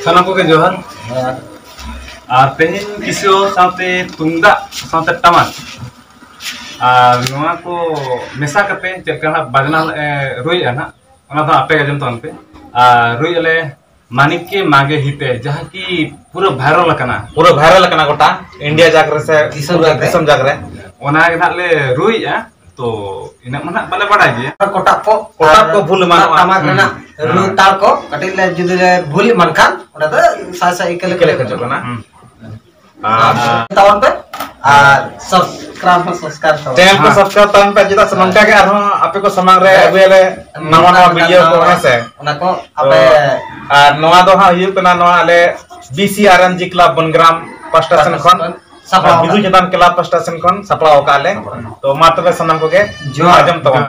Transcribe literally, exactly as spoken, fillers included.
ᱥᱟᱱᱟᱢ ᱠᱚᱜᱮ ᱡᱚᱦᱟᱨ᱾ ᱟᱨ ᱛᱮᱦᱮᱧ ᱠᱤᱥᱤᱭᱳ ᱥᱟᱶᱛᱮ ᱛᱩᱢᱫᱟᱜ ᱥᱟᱶᱛᱮ ᱴᱟᱢᱟᱠ ᱟᱨ ᱱᱚᱣᱟ ᱠᱚ ᱢᱮᱥᱟ ᱠᱟᱛᱮ ᱪᱮᱫ ᱞᱮᱠᱟ ᱦᱟᱸᱜ ᱵᱟᱡᱽᱱᱟ ᱞᱮ ᱨᱩᱭᱮᱫᱼᱟ ᱦᱟᱸᱜ, ᱚᱱᱟ ᱫᱚ ᱟᱯᱮ ᱜᱮ ᱟᱸᱡᱚᱢ ᱛᱟᱵᱚᱱ ᱯᱮ᱾ ᱟᱨ ᱨᱩᱭᱮᱫᱼᱟ ᱞᱮ ᱢᱟᱱᱤᱠ ᱠᱮ ᱢᱟᱜᱮ ᱦᱤᱛᱮ, ᱡᱟᱦᱟᱸ ᱠᱤ ᱯᱩᱨᱟᱹ ᱵᱷᱟᱭᱨᱟᱞ ᱟᱠᱟᱱᱟ᱾ ᱯᱩᱨᱟᱹ ᱵᱷᱟᱭᱨᱟᱞ ᱟᱠᱟᱱᱟ ᱜᱚᱴᱟ ᱤᱱᱰᱤᱭᱟ ᱡᱟᱠ ᱨᱮ ᱥᱮ ᱫᱤᱥᱚᱢ ᱯᱩᱨᱟᱹ ᱡᱟᱠ ᱨᱮ᱾ ᱫᱤᱥᱚᱢ ᱡᱟᱠ ᱨᱮ᱾ ᱚᱱᱟ ᱜᱮ ᱦᱟᱸᱜ ᱞᱮ ᱨᱩᱭᱮᱫᱼᱟ, ᱛᱚ ᱤᱱᱟᱹᱜ ᱢᱟ ᱦᱟᱸᱜ ᱵᱟᱞᱮ ᱵᱟᱲᱟᱭ ᱜᱮᱭᱟ᱾ ᱠᱚᱴᱟᱵ ᱠᱚ, ᱠᱚᱴᱟᱵ ᱟᱨ ᱠᱚ ᱵᱷᱩᱞ ᱮᱢᱟᱱᱚᱜᱼᱟ᱾ ᱴᱟᱢᱟᱠ ᱦᱩᱸ᱾ ᱨᱮᱱᱟᱜ ᱨᱩ ᱦᱩᱸ᱾ ᱛᱟᱲ ᱠᱚ ᱠᱟᱹᱴᱤᱡ ᱞᱮ ᱡᱩᱫᱤ ᱞᱮ ᱵᱷᱩᱞ ᱮᱢᱟᱱ ᱠᱷᱟᱱ, ᱚᱸᱰᱮ ᱫᱚ ᱥᱟᱭ ᱥᱟᱭ ᱤᱠᱟᱹ ᱞᱮ ᱤᱠᱟᱹ ᱞᱮ ᱠᱷᱚᱡᱚᱜ ᱠᱟᱱᱟ᱾ ᱦᱩᱸ᱾ ᱟᱨ ᱛᱟᱵᱚᱱ ᱯᱮ, ᱟᱨ subscribe ᱦᱚᱸ subscribe ᱛᱟᱵᱚᱱ ᱪᱮᱱᱮᱞ ᱠᱚ ᱦᱮᱸ᱾ Subscribe ᱛᱟᱵᱚᱱ ᱯᱮ, ᱪᱮᱫᱟᱜ ᱥᱮ ᱱᱚᱝᱠᱟ ᱜᱮ ᱟᱨᱦᱚᱸ ᱟᱯᱮ ᱠᱚ ᱥᱟᱢᱟᱝ ᱨᱮ ᱟᱹᱜᱩᱭᱟᱞᱮ ᱱᱟᱣᱟ ᱱᱟᱣᱟ ᱵᱷᱤᱰᱤᱭᱳ ᱠᱚ, ᱦᱮᱸ ᱥᱮ? ᱚᱱᱟ ᱠᱚ ᱛᱚ, ᱟᱯᱮ ᱟᱨ ᱱᱚᱣᱟ ᱫᱚ ᱦᱟᱸᱜ ᱦᱩᱭᱩᱜ ᱠᱟᱱᱟ ᱱᱚᱣᱟ ᱟᱞᱮ B C R N G Club ᱵᱚᱱᱜᱨᱟᱢ ᱯᱟᱥᱴᱟ ᱥᱮᱱ ᱠᱷᱚᱱ, ᱥᱟᱯᱲᱟᱣ ᱵᱤᱫᱩ ᱠᱟᱱᱟ᱾ ᱪᱟᱸᱫᱟᱱ ᱠᱞᱟᱵᱽ ᱯᱟᱥᱴᱟ ᱥᱮᱱ ᱠᱷᱚᱱ ᱥᱟᱯᱲᱟᱣ ᱟᱠᱟᱫ ᱞᱮ᱾ ᱥᱟᱯᱲᱟᱣ᱾ ᱛᱚ ᱢᱟ ᱛᱚᱵᱮ ᱥᱟᱱᱟᱢ ᱠᱚᱜᱮ ᱡᱚᱦᱟᱨ᱾ ᱟᱸᱡᱚᱢ ᱛᱟᱵᱚᱱ᱾